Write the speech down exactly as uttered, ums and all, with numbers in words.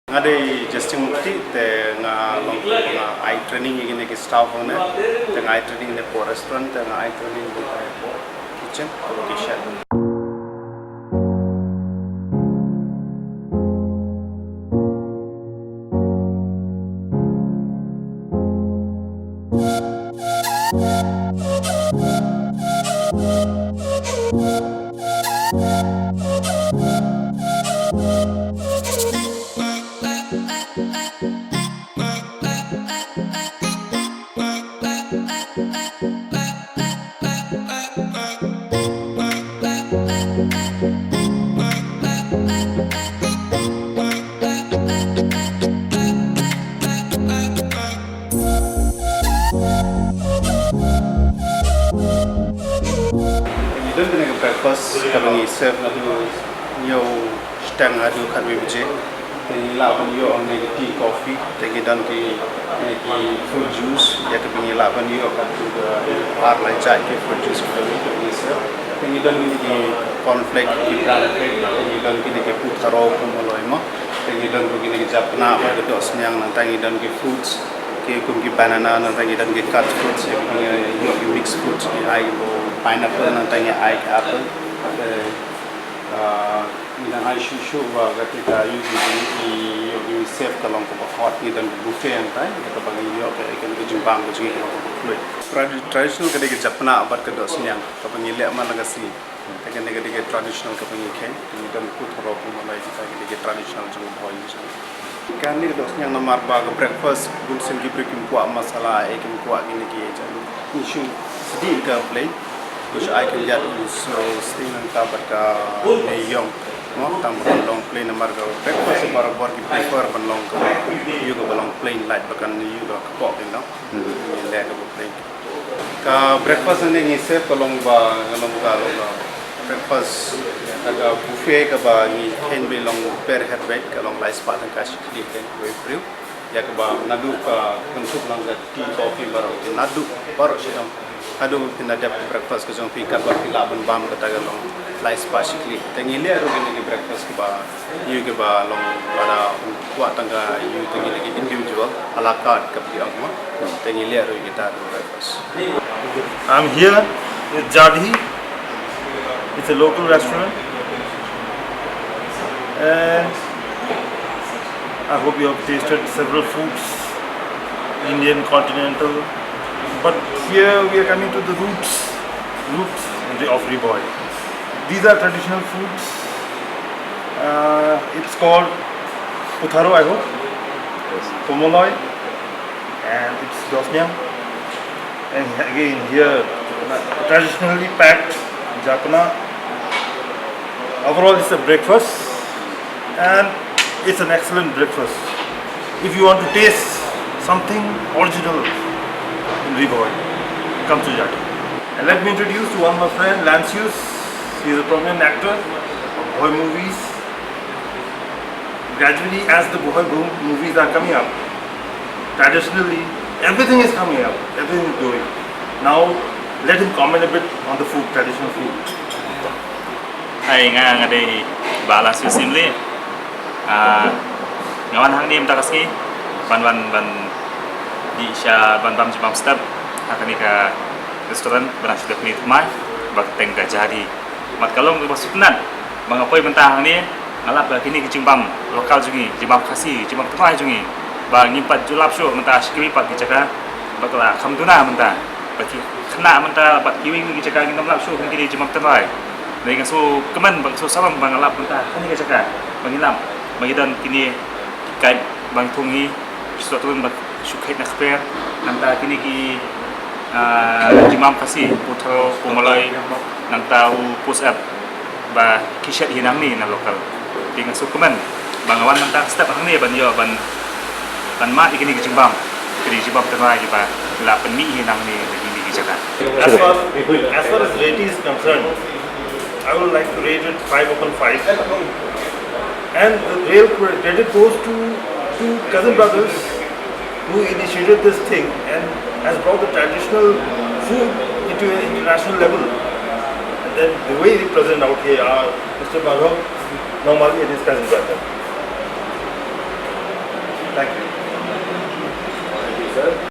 Nga dei Justin Mukti, te nga long, nga ai training ïa kine ki staff hangne, te nga ai training ne hapoh restaurant, te nga ai training ne hapoh kitchen, hapoh kitchen. Ngi don kane ka breakfast kaba ngi serve naduh hynñiew shiteng haduh khatwei baje. Te ngi lah ban ïoh hangne ka tea, coffee, te ngi don ki, ki fruit juice, ïa kaba ngi lah ban ïoh katto ka ar lai jait ki fruit juice kiba ngi serve. Te ngi don kine ki cornflake, ki bran cake, te ngi don kine ki putharo, pumaloy mo. Te ngi don ruh kine ki japnah bad ka dohsniang, nangta ngi don ki fruits, ki kum ki banana, nangta ngi don ki cut fruits, ïa kine ki mixed fruits, ngi ai ki pineapple, nangta ngi ai ki apple. Te, ah, ngi dang ai shuh shuh ba kata ka ïoh ki, ki, ïoh ki serve ka long kaba hot, ngi don buffet hangtai, kata ba ngi ïoh ka, ka, ka jingbam ka jong ngi ka long kaba fluid. Tradi-, traditional ka dei ka japnah bad ka dohsniang, kaba ngi leh man la ka sngi. Te kane ka dei ka traditional kaba ngi kheiñ, ngi don putharo, pumaloy, kita ki dei ki traditional jong ka Bhoi ngi. Kane ka dohsniang namar ba ka breakfast, bunsien ki briew kim kwah masala, eh, kim kwah kine ki jaiñ. Ngi shu sdih ka plain, ngi shu ai khyndiat, ngi shu sdih nangta bad kane ïong. Mo, tang ba kan long plain namar ka breakfast barabor ki prefer ban long kaba, ïoh kaba long plain, lait ba kan ïoh ka kpoh kein long. Ngi leh kaba plain. Ka breakfast hangne ngi serve ka long ba, ka long ka, long ka breakfast, ka, ka buffet kaba ngi kheiñ ba long per head beit, ka long lai spah tyngka shi khlieh kein kawei briew. Ïa kaba naduh ka kynthup lang ka tea, coffee baroh ki, naduh baroh shi dong. Haduh phin da dep ka breakfast ka jong phi, katba phi lah ban bam kata ka long lai spah shi khlieh. Te ngi leh ruh kine ki breakfast kiba, ïa kiba long ba da kwah tang ka ïa kine ki individual, a la carte kaba ki ong mo. Te ngi leh ruh kita ki breakfast. I'm here with Jadhi. It's a local restaurant. And I hope you have tasted several foods, Indian, continental. But here we are coming to the roots, roots of Ri Bhoi. These are traditional foods. Uh, it's called putharo, I hope. Yes. Pumaloy. And it's dohsniang. And again here, traditionally packed japnah. Overall, it's a breakfast, and it's an excellent breakfast. If you want to taste something original in Ri Bhoi, come to Jadhi. And let me introduce to one of my friend, Lancius. He is a prominent actor of Bhoi movies. Gradually, as the Bhoi bo-, movies are coming up, traditionally, everything is coming up, everything is growing. Now, let him comment a bit on the food, traditional food. Hai, nga, nga dei Bah Lancius Syiemlieh. Ah, nga wan hangne mynta ka sngi ban, ban, ban dih sha, ban bam jingbam step ha kane ka restaurant ba nang shu dep pyni thymmai, ba kyrteng ka Jadhi. Bad ka long kaba sngewtynnat ba nga poi mynta hangne, nga lap ba kine ki jingbam local jong ngi, jingbam Khasi, jingbam tynrai jong ngi, ba ngim pat ju lap shuh mynta sha kiwei pat ki jaka, ba ka la kham duna mynta, ba ki khynnah mynta bad kiwei kiwei ki jaka ngim lap shuh kine ki jingbam tynrai. Dei nga sngewkmen bad nga sngewsarong ba nga lap mynta ha kane ka jaka ba ngi lap, ba ngi don kine ki kait ba ngi thung hi, shu trun ba shu kheit na kper, nangta kine ki, ah, jingbam Khasi, putharo, pumaloy, nangta u push up ba ki shet hi nangne na local. Te nga sngewkmen ba nga wan mynta step hangne ban ïoh ban, ban mad ïa kine ki jingbam, kine ki jingbam tynrai kiba la pynmih hi nangne na kine ki jaka. As far, as far as reti is concerned, I would like to rate it five upon five. And the real cre-, credit goes to two cousin brothers who initiated this thing and has brought the traditional food into an international level. And then the way they present out here are Mister Madhav Naomali and his cousin brother. Thank you. Thank you, sir.